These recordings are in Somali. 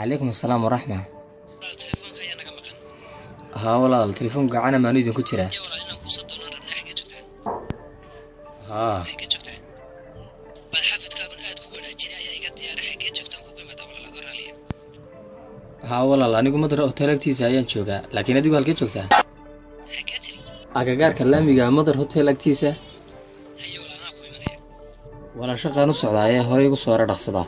Wacalaykum assalaam waraxma. Haa walaal, telefoonka gacana maanu idinku jiraa? Haa haa walaal, anigu Madar Hotel agtiisa ayaan joogaa, laakiin adigu halkee joogtaa? Agagaarka laamiga Madar Hotel agtiisa. Walaal shaqaan u socdaa ee horey igu soo hore dhaqsadaa.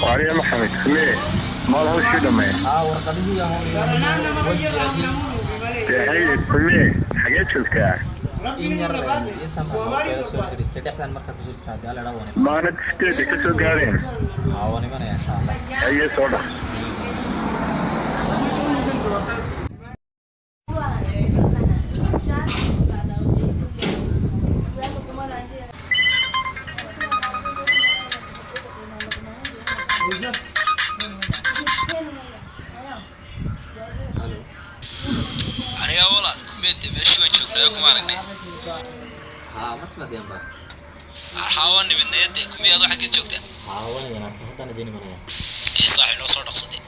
Waarya Maxamed, mee maal hawshii dhamee? Haa, warqadihii Dee haye, kumee xagee joogtaa? In yar isambeeda soo fadhiistay dhexdan markaa kusoo jira haddii alla idhaa waan iman. Maanad sideeda ka soo gaadheen? Haa, waan imanaya insha Allah. Haye, soo dhaq. Aniga walaal kumeede meeshii waan joognay kuma aragnay. Haa, ma timaadeen ba? Arxaa waan nimidnayade, kumee adoo xaggeed joogtaa? Haa, waan idin arkay, haddaan idiin imanaya. Ee saaxiib, noo soo dhaqsaday.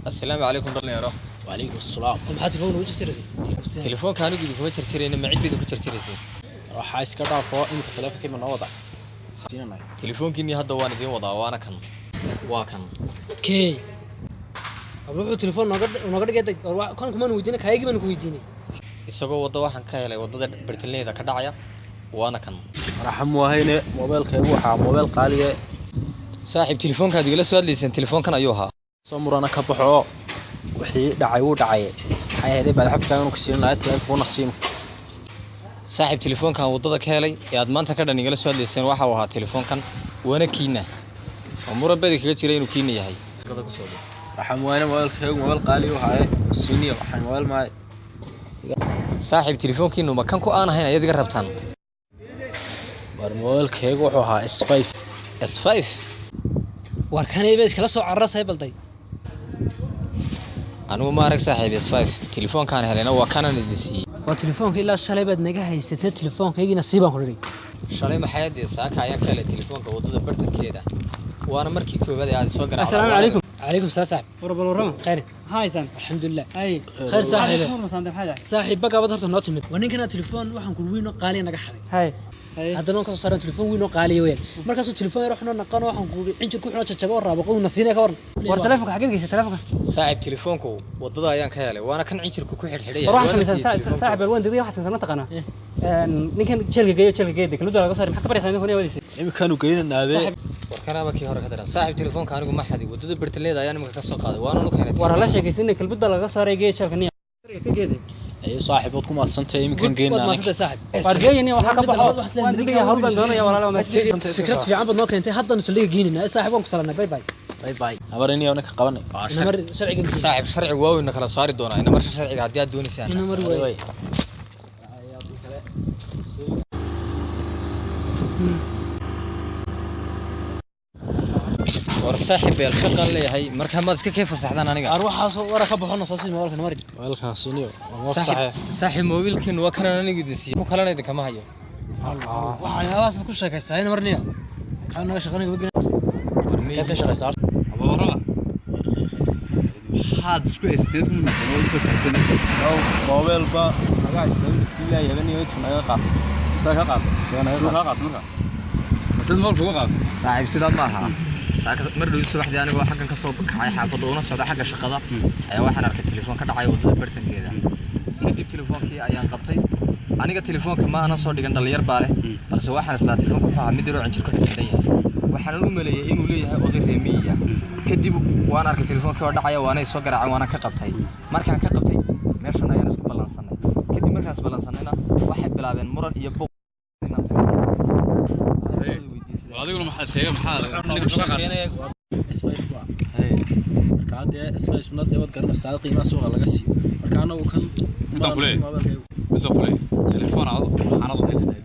Assalaamu calaykum dhalinyaro. وعليكم السلام. Maxaa telefoon ugu jirtirisay? Telefoonka anigu idinkuma jarjarayna, ma cid ba idinku jarjaraysay? Waxaa iska dhaafo imika teleefonkii ma noo wada siinanay? Telefoonkiinii hadda waan idiin wadaa, waana kan, waa kan. Kee abla wuxuu telefoon nooga nooga dhigay deg kan kumaan weydiinay, kaayagii baan ku weydiinay. Isagoo wadda waxaan ka helay waddada bartilneeda ka dhacaya, waana kan. Raxam waahayne, moobeelkaygu waxaa moobeel qaaliye. Saaxiib, telefoonkaad igala soo hadlayseen telefoonkan ayuu ahaa. Soo murana ka baxo, wixii dhacay wuu dhacay. Maxay ahayd baad xafkaa inuu ku siin lahaa teleefonkuna siimo? Saaxiib, telefoonkan waddada ka helay ee aad maanta ka dhan igala soo hadlayseen waxa uu ahaa telefoonkan, waana kiina oo muran bedi kaga jira inuu kiina yahay. Raxam waahayne, moobeelkaygu moobeel qaaliye waxaaye siiniyo, waxaan moobeel maayo. Saaxiib, telefoonkiinu ma kan ku aan ahayn ayaad iga rabtaan? War moobeelkaygu wuxuu ahaa S5. S5. War kanayba iskala soo cararasay balday. Anigu ma arag saaxiib S5, telefoonkaan helayna waa kanan idin siiyey. Waa telefoonka ilaa shalay baad naga haysatay, telefoonkaygina sii baan ku dhigay. Shalay maxay dee, saaka ayaan ka helay telefoonka waddada bartankeeda, waana markii koowaad ee aad soo garaacday. Assalaamu calaykum. Calaykum salaam saaxiib. War bal warrama khayr, maxaa haysaan? Alxamdulilah, khayr saaxiib. Saaxiib, bagaabad horta noo timid waa ninkana telefoon waxaan ku weyn oo qaaliya naga xaday, haddana waan kasoo saaran telefoon weyn oo qaaliya weyn. Markaasuu telefoon yar waxnoo naqano, waxaan ku cinjir ku xunoo jajabo oo raabo qowna siinaya ka waran. War telefoonka xageed geysay telefoonka? Saaxiib, telefoonku waddada ayaan ka helay, waana kan cinjirku ku xidhxidhay. War waxaa samaysan saaxiib, waan degay. Waxaa samaysan mataqaanaa ninkan jeelka geeyo, jeelka geeyo kalluuda laga saaray. Maxaa ka baraysaa ninkan wadiisa? Imikaanu geynanaabe. War kanaaba kii hore ka daran. Saaxiib, telefoonka anigu ma xadi, waddada bartaleeda ayaan imika ka soo qaaday, waana u keenay. War hala sheekaysanay, kalbada laga saaray, geeyo jeelka niya geeyo. Ayo saaxiib, waad ku mahadsantahay, iminkaan waad geynaa. mahadsantay saaxiib. War geeyo niya, waxaa ka baxo, waan degaya, hawl baan doonaya walaalo. Fikrad fiican baad noo keentay, haddanu saldhiga geynayna saaxiib. Waan ku salaamnay, bye bye. Bye bye. Habar iniyo ninka qabanay. Inamar sharciga geyn. Saaxiib, sharcigu waa weyna kala saari doonaa ina marka sharciga haddii aad doonaysaan. Inamar way. War saaxiib beel shaqaan leeyahay, marka maad iska kee fasaxdaan aniga? Ar waxaas wara ka baxo, soo sii mobilka mari. Moobeelkaan siiniyo waa fasaxee. Saaxiib, moobilkiinu waa kanan anigu idin siiyey, ku kalena idinkama hayo. Waxyaabahaas ku sheekaysaa in marniya maxaa naga shaqanaya wagina? Keed ka shaqaysaa? Maxaad isku haysatee isku munaasabad? Moobeel ba naga haystaa siin leeyahay, aniyo intuu naga qaato. Isaga ka qaato? Isaga naga Siduu kaa qaato marka? Masida moolka uga qaato? Saaxiib, sidaa ma aha. Saaka mar dhow subaxdii anigoo xaggan ka soo kacay xaafadda una socda xagga shaqada ayaa waxaan arkay telefoon ka dhacay waddada bartankeeda. Kadib telefoonkii ayaan qabtay. Aniga telefoonka ma aanan soo dhigan, dhalinyar baa leh, balse waxaan islaa telefoonka wuxuu ahaa mid yaroo cinjir ku xidhan yahay, waxaanan u maleeyay inuu leeyahay oday reemiyiya. Kadib waan arkay telefoonkii oo dhacaya, waanay soo garaaceen, waana ka qabtay. Markaan ka qabtay meeshan ayaan isku ballansanay. Kadib Markaan isballansanayna waxay bilaabeen muran iyo buuq inaan telefoon weydiisaday. Adiguna maxaa sheegay, maxaa ninka soo qaatay? S5 waa. Marka hadda S5 sunnada waad garanaysaa qiimaha suuqa laga siiyo. Marka anagu kan Intaan ku leeyahay. Intaan ku leeyahay. Telefoon aad waxaanad lahayn raadin.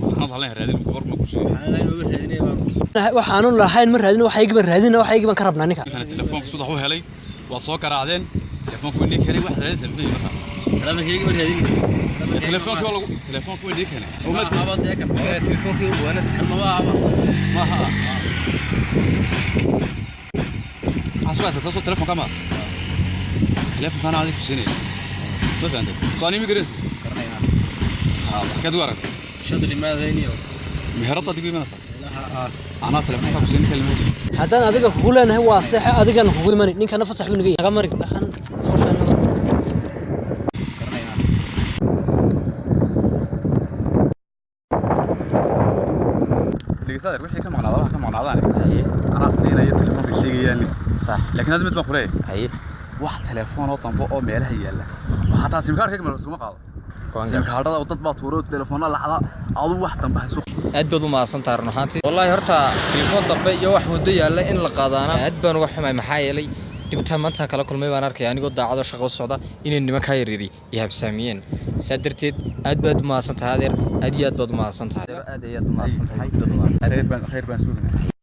Waxaanad lahayn raadin goor ma ku sheegay. Waxaan lahayn maba raadinaya baan. Waxaanu lahayn ma raadin, waxa igiban raadina, waxa igiban ka rabnaa ninka. Ninkan telefoonka sudax u helay, waa soo garaacdeen. Telefoonku wuu nii keenay, wax raadinaysa muxuu yahay marka? Telefoonka ma raadin. Telefoonka waa lagu telefoonka wuu nii keenay. Soo ma Haba dee kan. Telefoonkii waana Maba haba. maaha. Maxaa soo haysataa soo telefoonka ma? Telefoonkaan adiga ku siinaya. Ma fahantay? Soo anima garanaysa? Garanayna. Haa, xageed u aragtay? Shada limaadayniyo. Meherada adigu imanaysaa. Meelaha ah. Anaa telefoonka ku siin kelmad. Haddaan adiga kugu leenahay waa saxe, adigana kugu imani, ninkana fasax buu naga yahay. Naga mari waxaan hawshaan naga. Garanayna. Dhegeystayaal, wixii ka maqnaada waxa ka maqnaadaan. Anaa siinaya telefoonka sheegayaan. Sax. Laakiin hadda mid baan ku leeyahay. Haye. Wax telefoon oo dambe oo meelaha yaalla. Xataa SIM card ka ma suma qaado. SIM cardada dad baa tuuray telefoona laxda, adu wax dambe hayso. Aad baad u mahadsantahay run ahaantii. Wallaahi horta telefoon dambe iyo wax muddo yaalla in la qaadaana aad baan uga xumay, maxaa yeelay dhibtaa maanta kala kulmay baan arkay anigoo daacado shaqo u socda inay nimankaa yaryari i habsaamiyeen. Saa darteed aad baad u mahadsantahay adeer, aad iyo aad baad u mahadsantahay, aad iyo aad u mahadsantahay. Khayr baan suugnaa.